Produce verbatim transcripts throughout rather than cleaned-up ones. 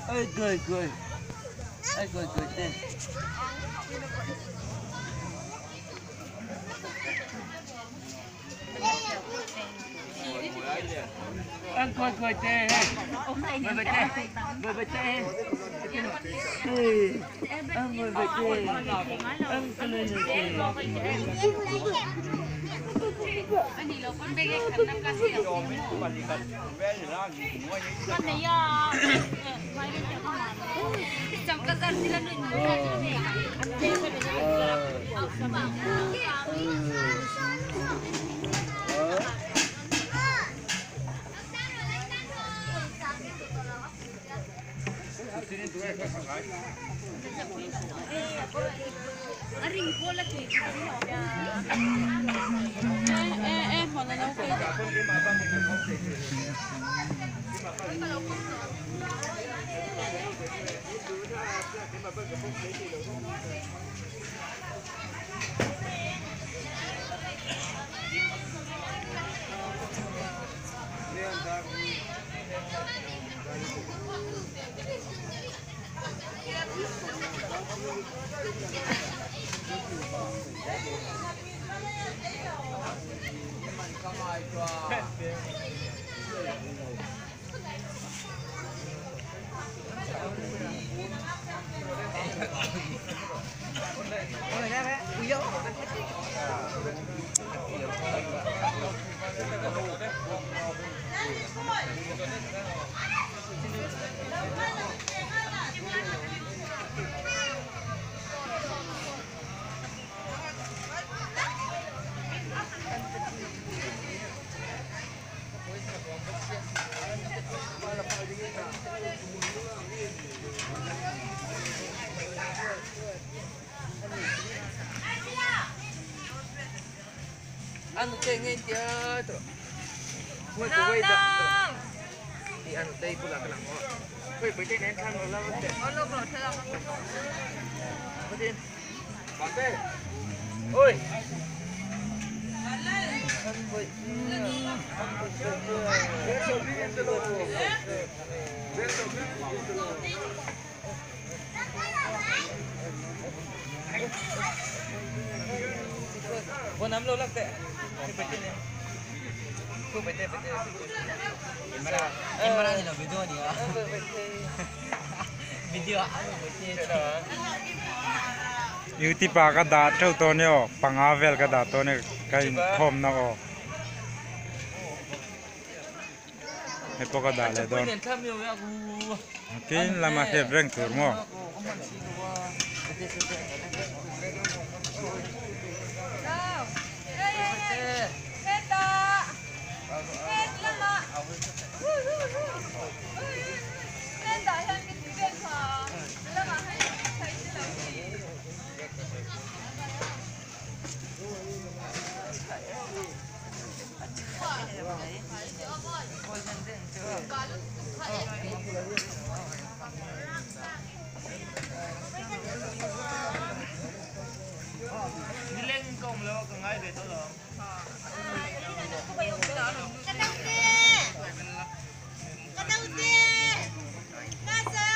Ơi, gửi, gửi. Ơi, gửi, gửi tên. Ăn coi coi tê. Coi coi tê. Coi coi tê. Ăn coi coi tê. Ăn coi coi tê. An te ngei tia tro. Ngoi ko wei da. Nang. Ti an te ko la ka lang o. Wei, wei te nen thang lo la te. O lo ko thang. Wei te. Ba te. Oi. An wei. An wei. Ko nam lo lak te. Ko pete ne. Ko pete, pete. Camera, camera ni lo, video ni a. Video a lo, pete. YouTube-a ka dah tho to ni o, panga vel ka dah to ni, ka inkhawmna o. Hei po ka dah le dawn. Tin lama hep reng tur maw. Ni leng kong lo ka ngai ve to lo. Ka dau te. Ka dau te. Na sa.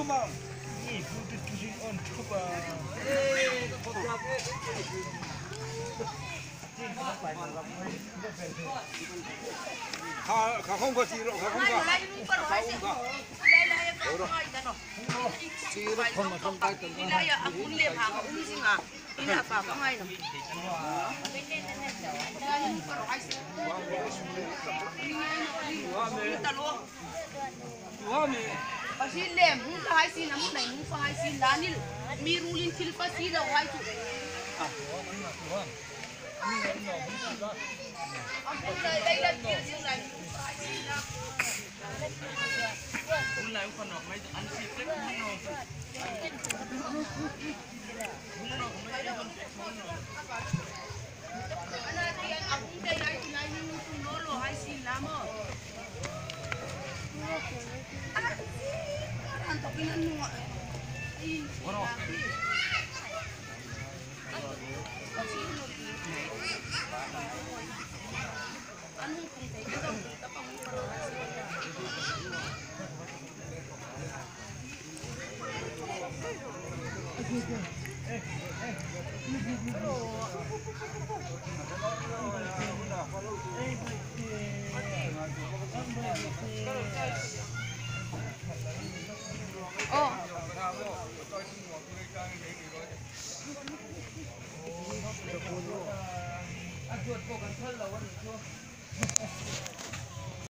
Kha, kha khawm kha siro, kha khawm kha. Siro khawm khawm kai tan. Pasien le, hung ta hai sien, hung ta hai sien la nil. Mi ruolin thil pa si lo hai chu. Am hung ta lai la thil si lai.